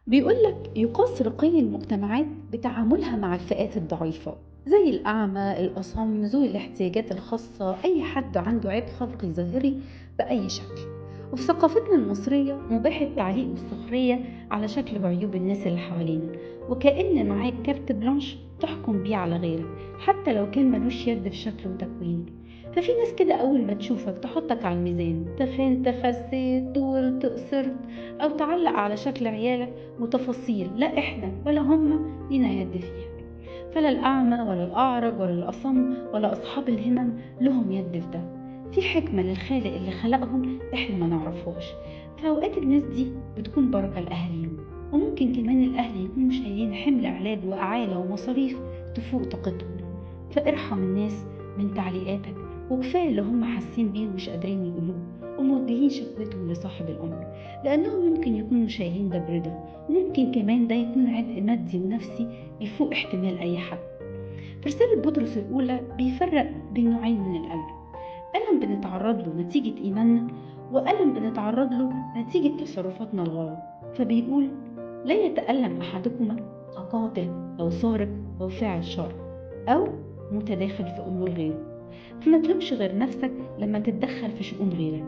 بيقولك يقاس رقي المجتمعات بتعاملها مع الفئات الضعيفة زي الأعمى، الأصم، ذوي الاحتياجات الخاصة، أي حد عنده عيب خلقي ظاهري بأي شكل. وفي ثقافتنا المصرية مباح التعليق والسخرية على شكل وعيوب الناس اللي حوالينا، وكأن معاك carte blanche تحكم بيه على غيرك حتى لو كان ملوش يد في شكله وتكوينه. ففي ناس كده أول ما تشوفك تحطك على الميزان، تخنت، خسيت، طولت، قصرت، أو تعلق على شكل عيالك وتفاصيل لا إحنا ولا هم لينا يد فيها. فلا الأعمى ولا الأعرج ولا الأصم ولا أصحاب الهمم لهم يد في ده. في حكمة للخالق اللي خلقهم إحنا ما نعرفهاش. فأوقات الناس دي بتكون بركة لأهاليهم، وممكن كمان الأهل يكونوا شايلين حمل علاج وإعالة ومصاريف تفوق طاقتهم. فارحم الناس من تعليقاتك، وكفاية اللي هم حاسين بيه ومش قادرين يقولوه وموجهين شكوتهم لصاحب الأمر، لأنهم ممكن يكونوا شايلين ده برضا، وممكن كمان ده يكون عبء مادي ونفسي يفوق احتمال أي حد. في رسالة بطرس الأولى بيفرق بين نوعين من الألم: ألم بنتعرض له نتيجة إيماننا، وألم بنتعرض له نتيجة تصرفاتنا الغلط. فبيقول: لا يتألم أحدكما كقاتل أو سارق أو فاعل شر أو متداخل في أمور غيره. فما تلومش غير نفسك لما تتدخل في شؤون غيرك.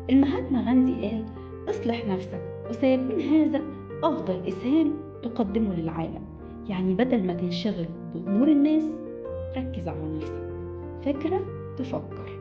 المهاتما غاندي قال: اصلح نفسك وسيكون هذا أفضل إسهام تقدمه للعالم. يعني بدل ما تنشغل بأمور الناس ركز على نفسك. فكرة تفكر.